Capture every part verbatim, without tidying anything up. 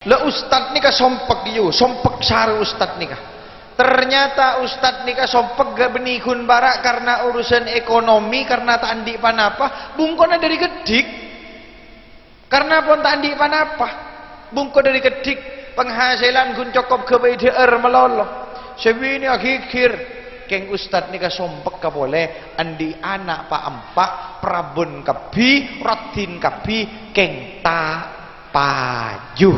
La, ustad nèka sompek, yu, sompek sarè ustad nèka. Ternyata ustad nèka sompek ga' bânnè ghun para' karena urusan ekonomi, karena ta' andi' pa-napa, bungkona dhâri keddhik. Karena pon ta' andi' pa-napa, bungko dhâri keddhik, penghasilan ghun cokop ghâbây dhâ'âr malolo. Sè binè aghigghir, kèng ustad nèka sompek ka polè, andi' ana' pa'-empa', prabân kabbhi, raddhin kabbhi, kèng ta' paju.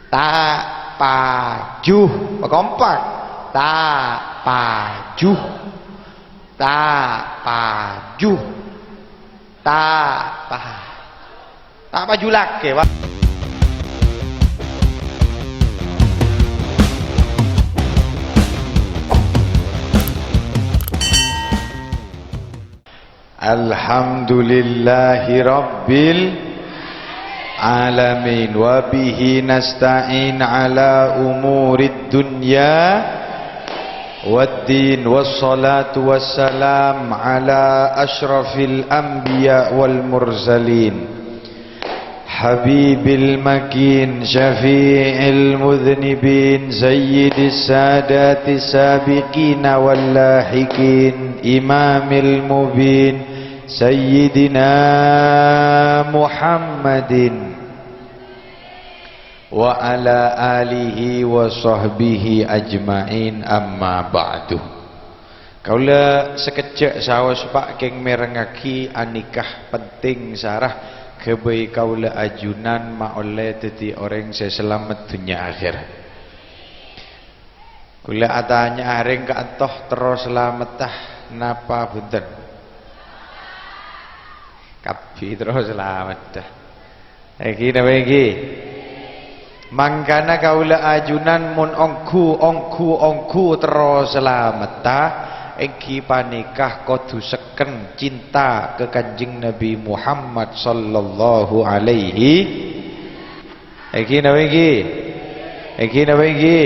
Ta' paju. Pakompak. Ta' paju. Ta' paju. Ta' pa-, ta' paju lakè, Pak. Alhamdulillahi rabbil alamin. Wa bihi nasta'in ala umurid dunya waddin. Wassalatu wassalam ala asyrafil anbiya wal mursalin. Habibil makin, syafi'il mudhnibin, sayyidis sadati sabiqina wal lahiqin, imamil mubin, sayyidina Muhammadin wa ala alihi wa sahbihi ajma'in, amma ba'du. Kaulâ sakejjhâ' saos, Pak, kèng mèrengngaghi anikah penting sara ghâbây kaulâ ajunan maollè dhâddhi orèng sè salamet dhunnya akhèrat. Kaulâ atanya'a rèng ka'anto terro salametta napa bhunten? Kabbhi terro salametta. Èngghi napa èngghi? Mangkana kaulâ ajunan mon ongghu, ongghu, ongghu terro salametta, èngghi panèka kodhu sekken cinta ka Kanjeng Nabi Muhammad sallallahu alaihi. Èngghi napa èngghi? Èngghi napa èngghi?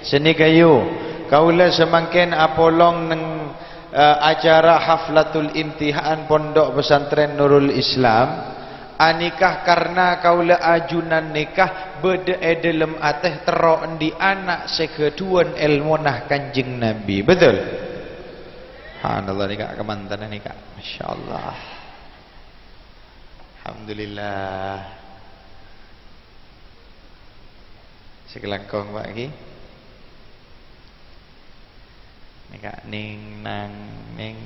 Sanèka yu, kaulâ samangkèn apolong neng eh, acara haflatul imtihan Pondok Pesantren Nurul Islam, anikah karna kaulâ ajunan nèka bâdâ è dhâlem atè terro andi' ana' sè ghâdhuwân èlmona Kanjeng Nabi. Betul? Subhanallah, nèka kamantan nèka. Masya Allah. Alhamdulillah. Sakalangkong, Pak, èngghi. Nèka ning nang ning.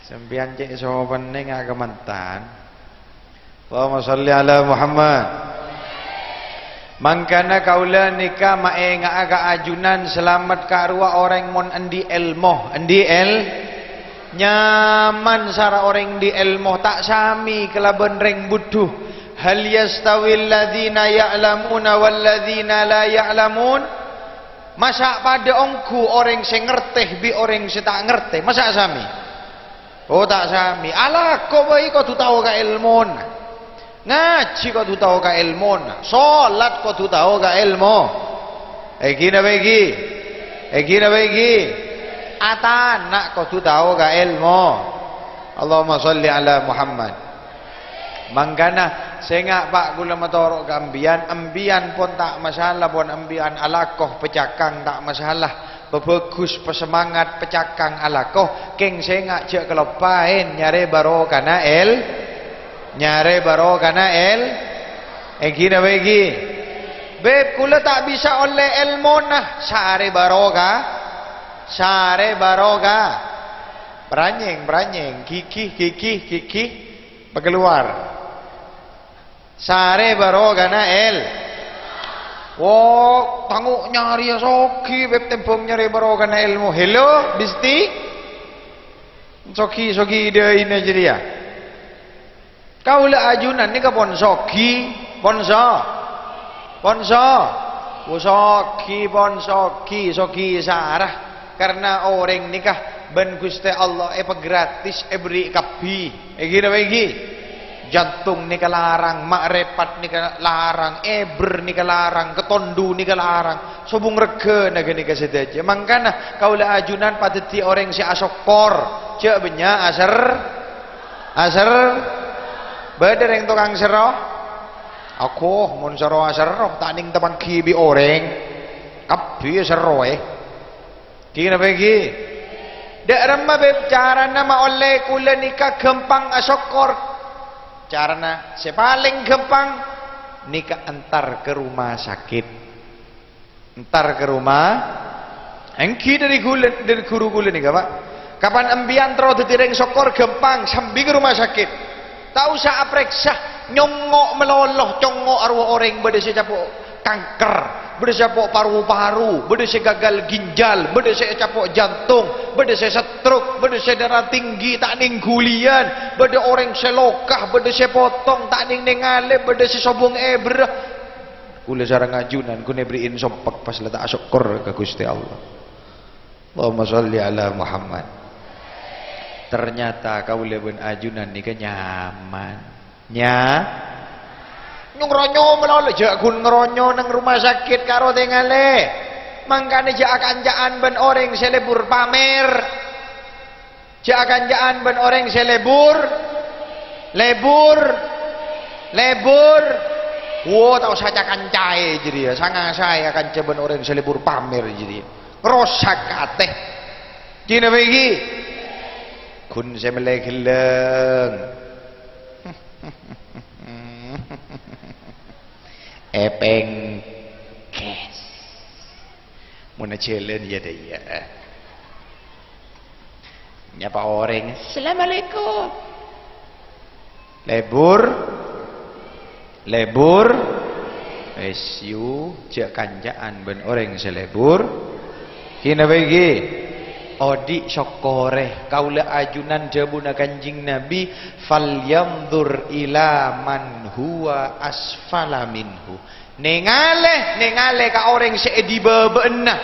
Sampèyan cè' sopan nèng kamantan. Allahumma shalli ala Muhammad. Mangkana kaulâ nèka maènga'a ka ajunan salamet ka'rowa orèng mon andi' èlmo, andi' èl-, nyaman sara orèng andi' èlmo, ta' samè kalabân rèng budhu. Hal yastawil ladzina ya'lamuna wal ladzina la ya'lamun? Masa' padâ ongghu orèng sè ngartè bi' orèng sè ta' ngartè? Masa' samè? Oh, ta' samè. Alako bhâi kodhu tao ka èlmona. Ngajhi kodhu tao ka èlmona. Solat kodhu tao ka èlmo. Èngghi napa èngghi? Èngghi napa èngghi? Atana' kodhu tao ka èlmo. Allahumma shalli ala Muhammad. Mangkana, sènga', Pak, kaulâ matoro' ka empiyan, empiyan pon ta' masalah, pon empiyan alako pacakang ta' masalah, pabhâghus, pasemangat, pacakang alako, kèng sènga' jhâ' kaloppaèn nyarè barokana èl-, nyarè barokana èl-, èngghi napa èngghi? Beb, kaulâ ta' bisa ollè èlmona, sarè baroka, sarè baroka. Paranyèng, paranyèng, ghighi, ghighi, ghighi. Pakalowar. Sarè barokana èl-, wo, tango nyarèya soghi, beb tembhâng nyarè barokana èlmo. Hello, Bisti? Soghi, soghi dâina jârèya. Kaulâ ajunan nèka pon soghi, pon so-, pon so-, wo, soghi, pon soghi, soghi sara. Karna orèng nèka bân Ghustè Allah èpagratis, èberri' kabbhi. Èngghi napa èngghi? Jantong nèka larang, ma'rifat nèka larang, èbher nèka larang, katondhu nèka larang, sobung règhâna ghânèka sadhâjâ. Mangkana kaulâ ajunan padâddhi orèng sè asokkor, jhâ' bânnya' aser-, aser-, bâdâ rèng tokang serro? Akoh, mon sero-aserro, ta' neng tapangghi bi' orèng. Kabbhi serroè. Ghi napa ghi? Dâ' remma, Bib, carana maollè kaulâ nèka ghâmpang asokkor. Carana sè palèng ghâmpang nèka entar ka rumah sakit. Entar ka roma, èngghi dâri ghulâ, dâri ghuru ghulâ nèka, Pak. Kapan empèyan terro dhâddhi rèng sokkor, ghâmpang, sambi ka rumah sakit. Ta' osa aprèksa, nyongngo' malolo, congngo' arowa orèng bâdâ sè capo' kanker, bâdâ sè capo' paru-paru, bâdâ sè gagal ginjal, bâdâ sè capo' jantung, bâdâ sè stroke, bâdâ sè darah tinggi, ta' neng ghuliyân, bâdâ orèng sè loka, bâdâ sè potong, ta' neng nengalè, bâdâ sè sobung èberrâ. Kaulâ sareng ajunan ghun èberri'in sompek pas la ta' asokkor ka Ghustè Allah. Allahumma shalli ala Muhammad. Ternyata kaulâ bân ajunan nèka nyaman. Nya-, nyong ronyo malolo, jâ' ghun ngeronyo neng rumah sakit karo tengalè. Mangkana jâ' akanca'an bân orèng sè lebur pamer. Jâ' akanca'an bân orèng sè lebur, lebur, lebur. Wo, ta' osa ca-kancaè jârèya, sanga-saè akanca bân orèng sè lebur pamer jârèya. Rosak atè. Dina bâgi. Ghun sè mellè ghellâng. Èpèngkès. Mon ajhâlân, iyâ, dâ, iyâ. Nyapa orèng, "Assalamualaikum." Lebur? Lebur? Wis, yu, jâ' kanca'an bân orèng sè lebur. Ghi napa ghi? Odi' sokkorè. Kaulâ ajunan dhâbuna Kanjeng Nabi, "Falyanzur ila man huwa asfala minhu." Nengalè, nengalè ka orèng sè è dibâbâ'ânna.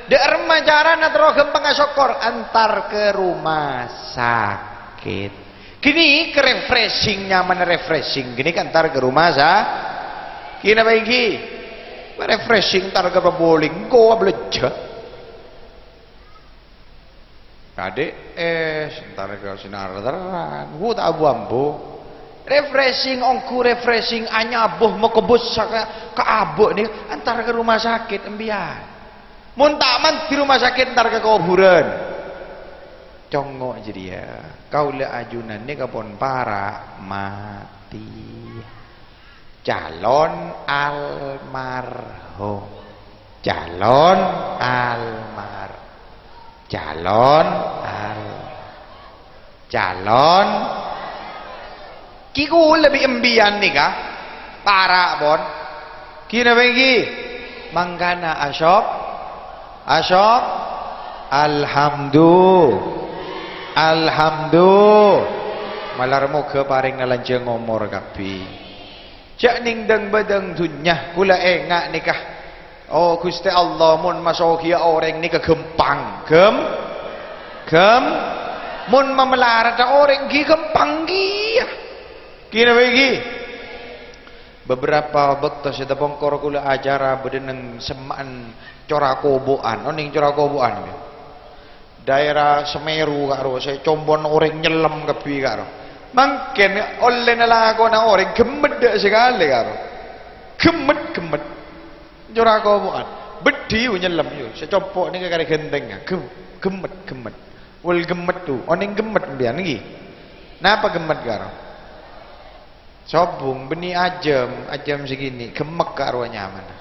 Dâ' remma carana terro ghâmpang asokkor, entar ka roma sakit. Ghânèka refreshing, nyaman refreshing. Ghânèka entar ka roma sa-, ghi napa èngghi? Refreshing entar ka pabowling, engko' abâlânjhâ. Kadhi, eh, entar ka sinar terang. Wu, ta' ambu-ambu. Refreshing, ongghu refreshing, anyabâ makobus ka, ka abâ' nèka, entar ka roma sakit, empèyan. Mon ta' mandi roma sakit, entar ka kobhurân. Congngo' jârèya. Kaulâ ajunan nèka pon para' matè. Calon almarhum. Calon almar-, calon al-, calon. Ghi kaulâ bi' empèyan nèka. Para' pon. Ghi napa èngghi? Mangkana asok-, asok-, alhamdu-, alhamdu-, malar moghâ parèng lanjhâng omor kabbhi. Jâ' nèng dhâng-bâdhâng dhunnya, kaulâ enga' nèka. Oh, Ghustè Allah, mon masoghiyâ orèng nèka ghâmpang. Ghâm-, ghâm-, mon mamalaradhâ orèng ghi ghâmpang kèya. Ghi napa ghi? Beberapa bâkto sè tapongkor kaulâ acara bâdâ neng semma'an Cora Kobo'an. Onèng Cora Kobo'an, ya? Daerah Semeru, karo, sè combon orèng nyellem kabbhi, karo. Mangkèn ollèna lakona orèng ghemmet dâ' sakalè, karo. Ghemmet, ghemmet. Cora Kobo'an. Beddhi, yu, nyellem, yu. Sè compo' nèka karè ghântèngnga. Ghem-, ghemmet, ghemmet. Wèl ghemmet, tu. Onèng ghemmet empèyan, ghi? Napa ghemmet, karo? Sobung, bânnè ajâm, ajâm sè ghinè', ghemmek ka' rowa nyamana.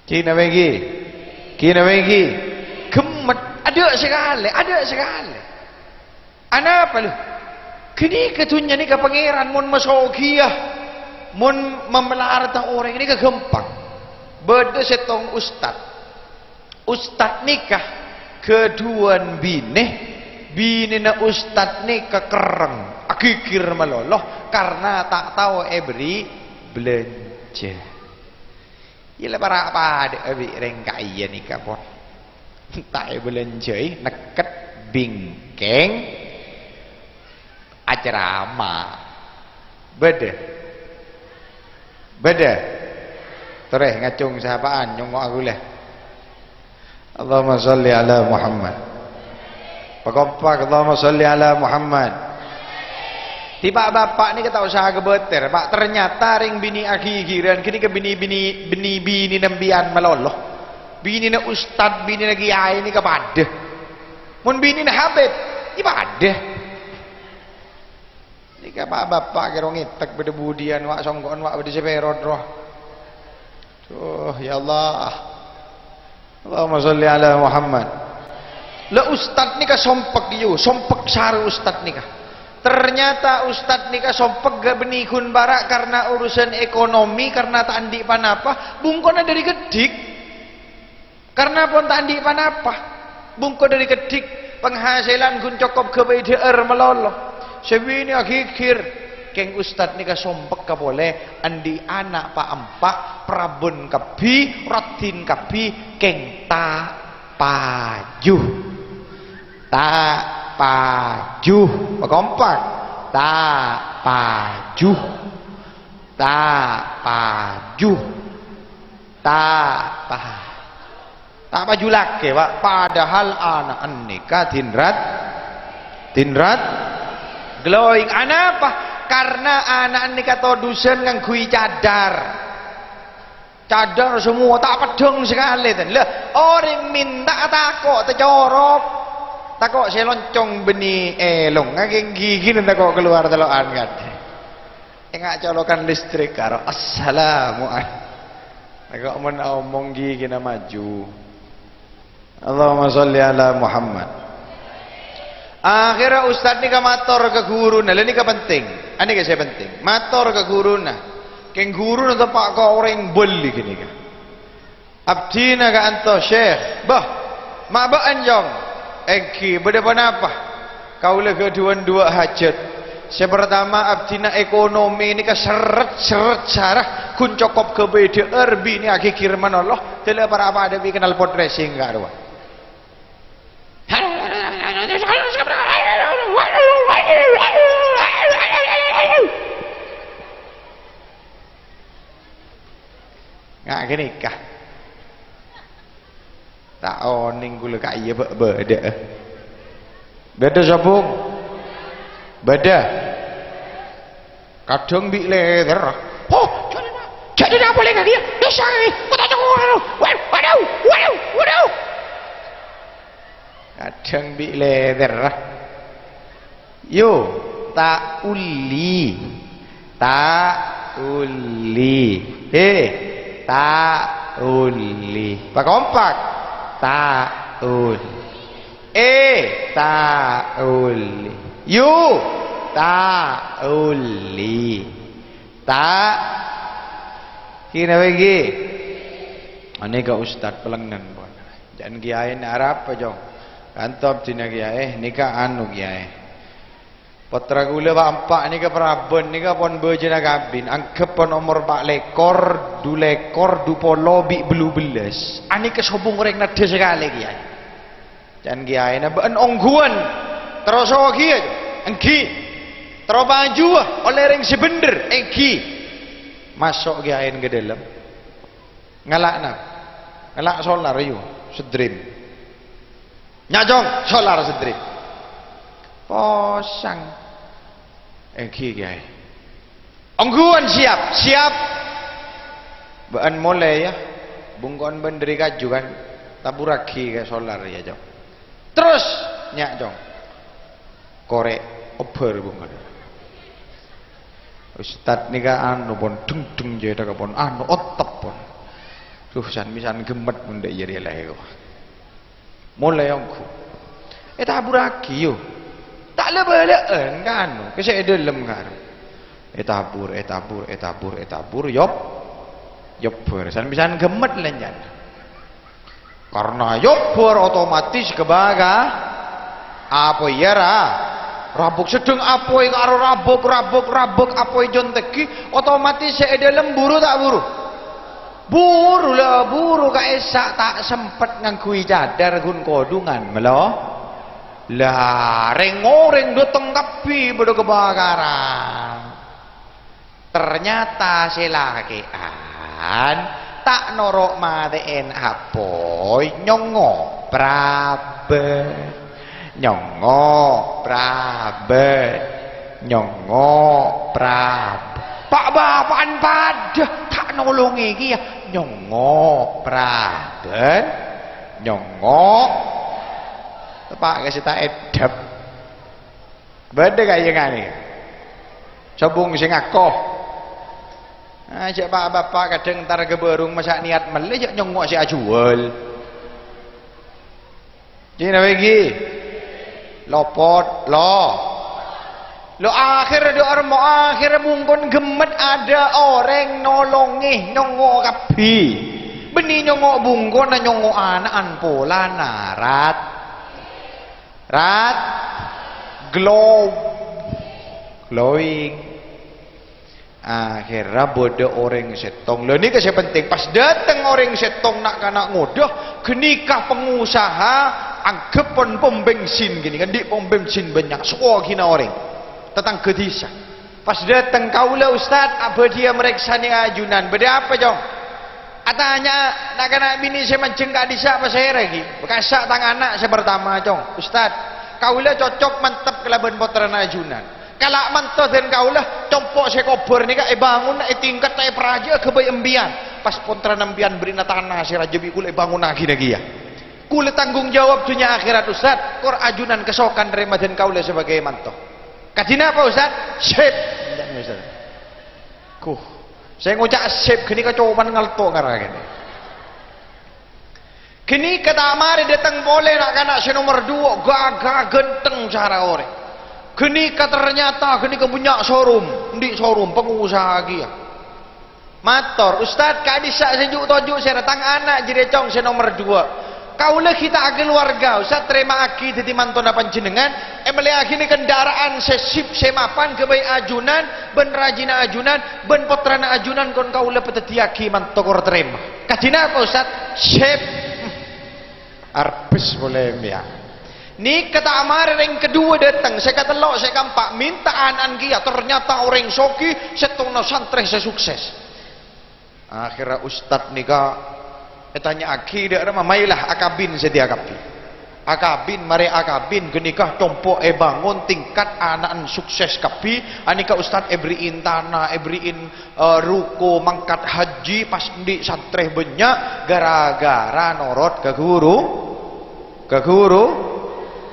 Ghi napa èngghi? Ghi napa èngghi? Ghemmet, adâ' sakalè, adâ' sakalè. Anapa, lho? Ghânèka dhunnya nèka Pangèran mon masoghiyâ, mon mamalaradhâ orèng nèka ghâmpang. Bâdâ sèttong ustad. Ustad nèka ghâdhuwân binè, binèna ustad nèka kerrèng, aghigir malolo karna ta' tao èberri' bâlânjhâ. Iyâ la para' padâ'â bi' rèng ka'iyâ nèka pon. Ta' èbâlânjhâi, nèkket bingkèng acerama. Bâdâ? Bâdâ? Torè ngacong sapa'an, nyongngo'a kaulâ. Allahumma shalli ala Muhammad. Pakompak, Allahumma shalli ala Muhammad. Dhâddhi, Pa', Bapa' nèka ta' osa kabâtèr, Pa'. Ternyata rèng binè' aghighiran ghânèka binè-binè, binè-binèna embiyan malolo. Binèna ustad, binèna kiyaè nèka padâ. Mon binèna habib, iyâ padâ. Nèka, Pa', Bapa' kèra ngètek bâdâ budiyân, wa', songko'en, wa', bâdâ sè pèrot, rowa. Duh, ya Allah. Allahumma sholli ala Muhammad. La, ustad nèka sompek, yu, sompek sarè ustad nèka. Ternyata ustad nèka sompek ghâ' bânnè ghun para' karena urusan ekonomi, karena ta' andi' ponapa, bungkona dâri ghedhik. Karena pon ta' andi' ponapa, bungko dâri ghedhik, penghasilan ghun cokop ghâbây dhâ'âr malolo. Sè binè aghigghir, kèng ustad nèka sompekka polè, andi' ana' pa'-empa', parabân kabbhi, raddhin kabbhi, kèng ta' paju. Ta' paju. Pakompak. Ta' paju. Ta' paju. Ta' pa-, ta' paju lakè, Pa'. Padahal ana' nèka dhin rat-, dhin rat-, glowing. Anapa? Karena ana' nèka todusân ngangghuy cadar. Cadar samowa, ta' peddhâng sakalè, ten. Lah, orèng mènta tako' tacorok. Tako' sè loncong bânnè èlong. Ngakèng ghighi nèng tako' kalowar tello'an kadhi. Enga' colokan listrik karo. Assalamualaikum. Tako' mon omong ghigina maju. Allahumma sholli ala Muhammad. Akhirnya ustad nèka mator ka ghuruna. Lah, nèka penting. Anèka sè penting. Mator ka ghuruna. Kèng ghuruna teppa' ka orèng bâli ghânèka. Abdhina ka'anto, Syekh. Bâh, ma' bâ'ân, Cong? Èngghi, bâdâ ponapa? Kaulâ ghâdhuwân duwâ' hajat. Sè partama, abdhina ekonomi nèka serret-serret sara, ghun cokop ghâbây dhâ'âr, binè aghigghir malolo, dâlâ para' padâ bi' knalpot racing ka'rowa. Nga' ghânèka. Ta' onèng kaulâ ka'iyâ bâ-, bâdâ'â. Bâdâ sobung? Bâdâ. Kadhâng bi' lèdher. Oh, jârèya, jârèya polè ka kèya. Bisa, eh, kota Cokor. Waduh, waduh, waduh, waduh. Kadhâng bi' lèdher. Yo, ta' ollè. Ta' ollè. He, ta' ollè. Pakompak. Ta' ollè. Eh, ta' ollè. Yo, ta' ollè. Ta'. Kina bagi. Anèka ustad pelengngen, pon. Jhân kiyaèna arapa, Cong? Ka'anto abdhina kiyaè, nèka anu, kiyaè. Pottra kaulâ pa'-empa' nèka parabân nèka pon bâjâna kabin, angghep pon omor pa' lèkor, du lèkor, du polo bi' bellu bellâs. Anèka sobung orèng naddhâ sakalè, kiyaè. Jhân kiyaèna bâ'ân ongghuwân. Terro soghiyâ, èngghi. Terro pajuwâ, ollè orèng sè bhendher, èngghi. Maso' kiyaèna ka dâlem. Ngala' na-, ngala' solar, yu, sedrim. Nya', Cong, solar sedrim. Posang. Èngghi, Kèyaè. Ongghuwân siap, siap. Bâ'ân molè, yâ. Bungko'en bâ'ân dâri kaju, kan. Taburraghi ka solar, yâ, Cong. Terros, nya', Cong. Korè' obbhâr, bungko'en. Ustad nèka anu pon, dheng-dheng jârèya pon, anu, otep pon. Duh, san-mèsan ghemmet mon dâ' iyâ rèya la, èko. Molè ongghu. Ètaburraghi, yo. Ta' la-bâlâ'ân ka anu, ka sè è dâlem, karo. Ètabur, ètabur, ètabur, ètabur, yop-, yobbhâr. San-mèsan ghemmet lènyan. Karna yobbhâr otomatis ghâbâ ka apoy, yâ, ra? Rabuk, sedheng apoy karo rabuk, rabuk, rabuk, apoy jhân tèngghi, otomatis sè è dâlem buru ta' buru? Buru, la, buru ka'issa' ta' sempet ngangghuy cadar ghun kodhungan, mèlo? La, rèng-orèng dâteng kabbhi bâdâ kebakaran. Ternyata sè lakè'an ta' noro' matè'èn apoy, nyongngo' prabât. Nyongngo' prabât. Nyongngo' prab-, pa'-bapa'an padâ ta' nolongè kèya. Nyongngo' prabân, nyongngo'. Teppa' ka sè ta' èdhep. Bâdâ kajângannè. Sobung sè ngako. Ah, jhâ' pa'-bapa' kadhâng entar ka bârung masa' niyat mellè, jhâ' nyongngo' sè ajhuwâl. Jhâ' napa ènggi? Lopot, lo. Lo, akhèr dâ' armo, akhèr bungkona ghemmet adâ' orèng nolongè, nyongngo' kabbhi. Bânnè nyongngo' bungkona, nyongngo' ana'na polana, rat. Rat. Glow. Glowing. Akhèrra bâdâ orèng sèttong. Lha, nèka sè penting. Pas dâteng orèng sèttong na'-kana' ngodâ, ghânèka pangusaha angghep pon pom bensin ghânèka, andi' pom bensin bânnya', sokogina orèng. Tatangghâ dhisa. Pas dâteng, "Kaulâ, Ustad, abâdhiyâ marèksanè ajunan." "Bâdâ apa, Cong?" Atanya'a na'-kana' binè' sè manjheng ka'dissa' pasèra, ghi? "Kassa' tang ana' sè partama, Cong." "Ustad, kaulâ cocok mantep kalabân pottrana ajunan. Kala' manto dân kaulâ, compo' sè kobhur nèka èbângon, ètingkat, ta' èparajâ'â ghâbây empèyan. Pas pottrana empèyan bherri'na tana sè rajâ bi' kaulâ èbângonnaghi nèka kèya. Kaulâ tanggung jawab dhunnya akhèrat, Ustad. Kor ajunan kasokan narèma dân kaulâ sabâgâi manto." "Kadhi napa, Ustad?" "Sip." Kuh, sè ngoca' sip ghânèka coman ngalto ngara ghânèka. Ghânèka ta' marè dâteng polè na'-kana' sè nomer duwâ', gagah ghântheng cara orèng. Ghânèka ternyata ghânèka bânnya' showroom, andi' showroom, pangusaha kèya. Mator, "Ustad, ka'dissa' sè ju'-toju' sèra, tang ana' jârèya, Cong, sè nomer duwâ'. Kaulâ ghi' ta' akaluwarga, Ustad, tarèma'aghi dhâddhi mantona panjhennengngan, èmellèyaghina kendaraan sè sip sè mapan ghâbây ajunan bân rajina ajunan bân pottrana ajunan, kon kaulâ padhâddhiyâghi manto kor tarèma." "Kadhi napa, Ustad?" "Sip." Arbes polè empèyan. Nèka ta' marè rèng kaduwâ dâteng, sè katello', sè kaempa', mènta ana'na kèya, ternyata orèng soghi, sèttongnga santrè sè sukses. Akhèrra ustad nèka ètanya'aghi dâ' rèma, "Mayu la, akabin sadhiyâ kabbhi." Akabin, marè akabin, ghânèka compo' èbângon, tingkat, ana'na sukses kabbhi, anèka ustad èberri'in tana, èberri'in eh, ruko, mangkat haji, pas andi' santrè bânnya', gara-gara norot ka ghuru, ka ghuru.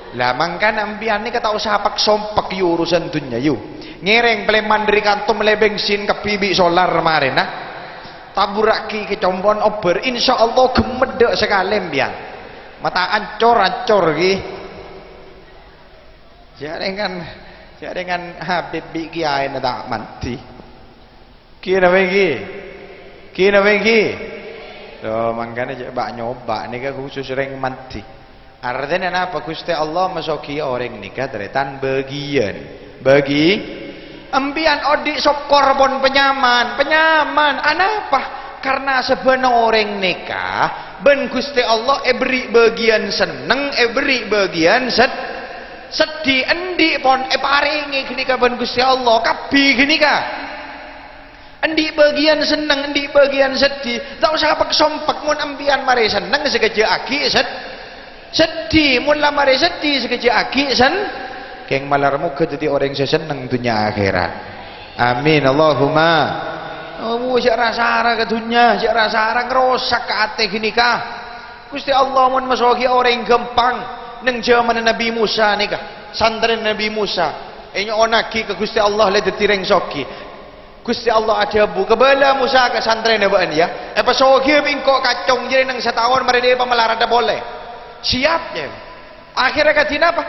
Lah, mangkana empèyan nèka ta' osa pak-sompek, yu, urusan dhunnya, yu. Ngèrèng palèman dâri kanto mellè bensin kabbhi bi' solar marèna. Taburraghi ka compo'na obbhâr, insyaallah ghemmet dâ' sakalè empèyan. Mata ancor-ancor, ghi. Jhârèngan, jhârèngan Habib bi' kiyaèna ta' mandhi. Kèya napa ènggi? Kèya napa ènggi? Loh, mangkana jhâ' ba'-nyoba' nèka khusus rèng mandhi. Artèna napa? Ghustè Allah masogi orèng nèka tarètan bâgiyân. Bâgi-, empèyan odi' sokkor pon panyaman, panyaman. Anapa? Karna sabbhân orèng nèka bân Ghustè Allah èberri' bâgiyân senneng, èberri' bâgiyân sed-, seddhi. Andi' pon èparèngè ghânèka bân Ghustè Allah, kabbhi ghânèka. Andi' bâgiyân senneng, andi' bâgiyân seddhi. Ta' osa pek-sompek, mon empèyan marè senneng, sakejjhâ' aghi' sed-, seddhi. Mon la marè seddhi, sakejjhâ' aghi' sen-, kèng malar moghâ dhâddhi orèng sè senneng dhunnya akhèrat. Amin, Allahumma. Oh, jhâ' ra-sara ka dhunnya, jhâ' ra-sara ngrosak ka atè ghânèka. Ghustè Allah mon masogi orèng ghâmpang, neng jhâmanna Nabbhi Musa nèka, santrèna Nabbhi Musa, ènyo'onnaghi ka Ghustè Allah la dhâddhi rèng sogi. Ghustè Allah adhâbu, "Kabâlâ Musa ka santrèna bâ'na, yâ. Èpasogiyâ bi' engko' kacong jârèya neng sataon, marè dâpa' malaradhâ polè." "Siap, yâ." Akhèrra kadhi napa?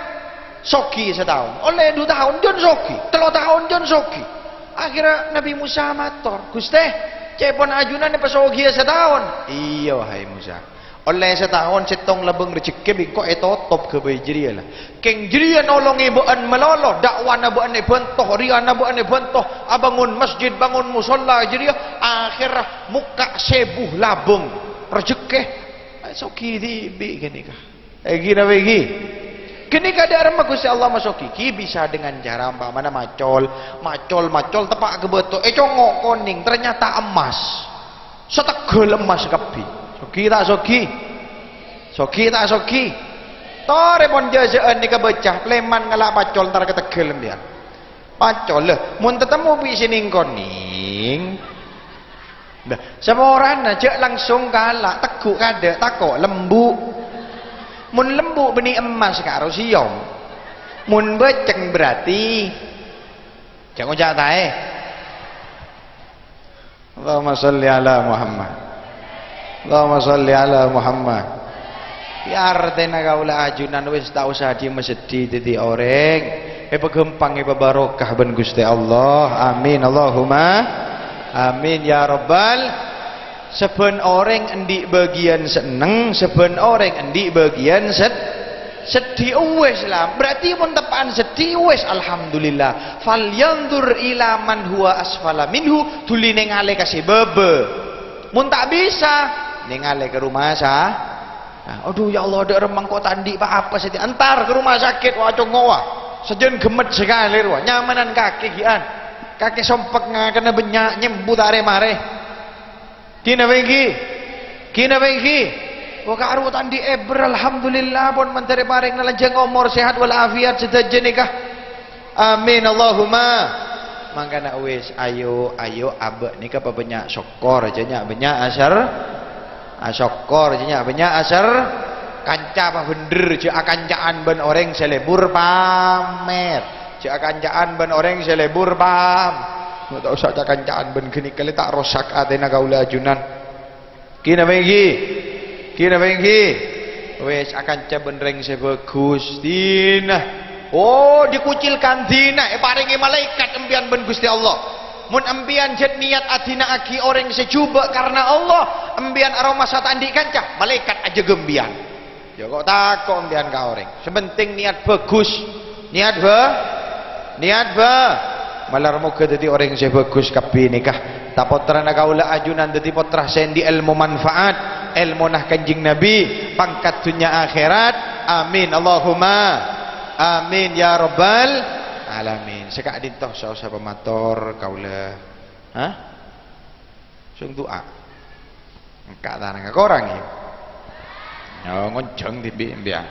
Sogi sataon. Ollè du taon jhân sogi, tello taon jhân sogi. Akhèrra Nabbhi Musa mator, "Ghustè, ca'èpon ajunan èpasogiyâ sataon." "Iyâ, wahai Musa." Ollè sataon sèttong labâng rejekkè bi' engko' ètotop ghâbây jârèya, la. Kèng jârèya nolongè bâ'na malolo, da'wana bâ'na èbhânto, riyana bâ'na èbhânto, abângon masjid, bângon musholla jârèya, akhèrra mokka' sèbu labâng rejekkè. Sogi dhibi' ghânèka. Ènggi napa ènggi? Ghânèka dâ' remma Ghustè Allah masogi. Ghi bisa dengan cara umpamana macol, macol, macol, teppa' ka bâto, ècongngo' konèng, ternyata emmas. Sategghâl emmas kabbhi. Sogi ta' sogi? Sogi ta' sogi? Torè pon jhâjhâ'ân nèka bâca, palèman ngala' pacol entar ka tegghâl empèyan. Pacolla, mon tatemmo bi' sè neng-konèng. Nah, saporana jhâ' langsung kala', tegghu' kadâ', tako' lembu'. Mon lembu' bânnè emmas karo sèyom. Mon bâceng berarti jhâ' ngoca' taè. Allahumma shalli ala Muhammad. Allahumma shalli ala Muhammad. Yâ artèna kaulâ ajunan wis ta' osa dhimma seddhi dhâddhi orèng èpaghâmpang, èpabarokah bân Ghustè Allah. Amin. Allahumma amin ya rabbal. Sabbhân orèng andi' bâgiyân senneng, sabbhân orèng andi' bâgiyân sed-, seddhi. Wis la, berarti mon teppa'an seddhi, wis alhamdulillah. "Falyanzur ila man huwa asfala minhu," dhuli nèngalè ka sè bâbâ. Mon ta' bisa, nèngalè ka rumah sa-, nah, "Adhu, ya Allah, dâ' remma engko' ta' andi' pa-apa sè ti-, entar ka rumah sakit, wa, congo', wa. Sajân ghemmet sakalè, rowa. Nyamanan kakè ghi'an. Kakè sompek ngakana bânnya', nyembu ta' rè-marè." Ghi napa ènggi? Ghi napa ènggi? Wa, karo ta' andi' èbâr, alhamdulillah, pon mandhâr èparèngana lanjhâng omor, sehat wal afiat sadhâjâ nèka. Amin, Allahumma. Mangkana wis, ayo, ayo, abâ' nèka pabânnya' sokkor, jhâ' nya'-bânnya' asèr-, asokkor, jhâ' nya'-bânnya' asèr-, kanca pabhendher, jhâ' akanca'an bân orèng sè lebur pamèr, jhâ' akanca'an bân orèng sè lebur pam-, ta' osa ca-, kanca'an bân ghânèka lè ta' rosak atèna kaulâ ajunan. Ghi napa ènggi? Ghi napa ènggi? Wis akanca bân rèng sè bhâghus, dina. Oh, dikucilkan dina, èparèngè malaèkat empèyan bân Ghustè Allah. Mon empèyan jhât niyat adina'aghi orèng sè jhubâ' karna Allah, empèyan aromasa ta' andi' kanca, malaèkat ajâgâ empèyan. Jhâ' ko'-tako' empèyan ka orèng. Sè pentèng niyat bhâghus. Niyat bhâ-, niyat bhâ-, malar moghâ dhâddhi orèng sè bhâghus kabbhi nèka. Ta' pottrana kaulâ ajunan dhâddhi pottra sè andi' èlmo manfaat, èlmona Kanjeng Nabi, pangkat dhunnya akhèrat. Amin. Allahumma amin ya rabbal alamin. Sè ka'dinto sa-, sapa mator kaulâ. Hah? Song du'a. Engka' tanangnga korang, ya? Oh, ngonjhâng dhibi' empèyan.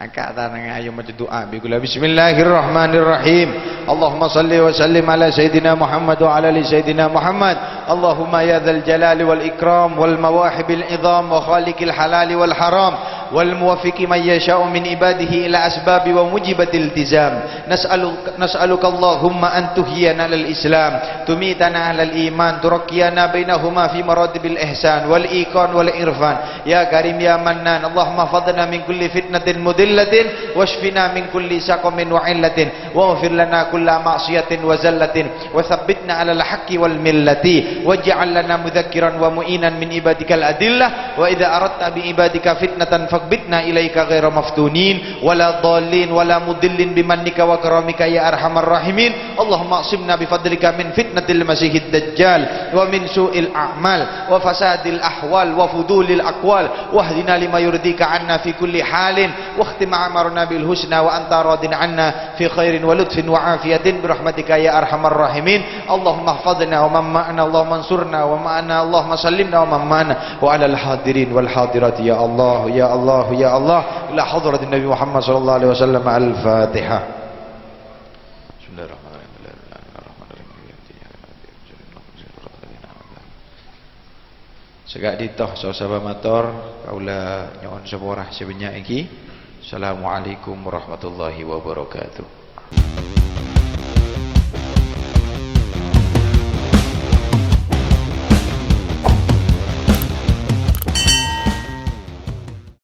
Engka' tanangnga, ayo maca du'a bi' kaulâ. Bismillahirrahmanirrahim. Allahumma shalli wa sallim ala Sayyidina Muhammad wa ala ali Sayyidina Muhammad. Allahumma ya dzal jalali wal ikram wal mawahibil idham wa khaliqil halali wal haram wal muwaffiqi man yasha'u min ibadihi ila asbabi wa mujibatil iltizam. Nas'alu-, nas'aluka Allahumma an tuhyiyana alal Islam, tumitana alal iman, turaqqiyana bainahuma fi maratibil ihsan wal iqan wal irfan. Ya Karim ya Mannan, Allahumma ihfadhna min kulli fitnatin mudhillatin, wasyfina min kulli saqamin wa illatin, waghfir lana kulla ma'siyatin wa zallatin, wa tsabbitna alal haqqi wal millati, waj'al lana mudzakkiran wa mu'inan min ibadikal adillah, wa idza aradta bi ibadika fitnatan faqbidna ilaika ghaira maftunin, wala dhallin, wala mudillin bimannika wa karamika ya arhamar rahimin. Allahumma aqsimna bifadlika min fitnatil masihid dajjal, wa min su'il a'mal, wa fasadil ahwal, wa fudulil aqwal, wahdina lima yurdika anna fi kulli halin, واختم أعمارنا بالحسنى وأنت راض عنا في خير ولطف وعافية برحمتك يا أرحم الراحمين. اللهم احفظنا ومن معنا، اللهم انصرنا ومعنا، اللهم سلمنا ومن معنا، وعلى الحاضرين والحاضرات يا الله، يا الله، يا الله. إلى حضرة النبي محمد صلى الله عليه وسلم. الفاتحة. بسم الله الرحمن الرحيم. Sè ka'dinto, so-, sapa mator, kaulâ nyo'on sapora sè bânnya' ènggi. Assalamualaikum warahmatullahi wabarakatuh.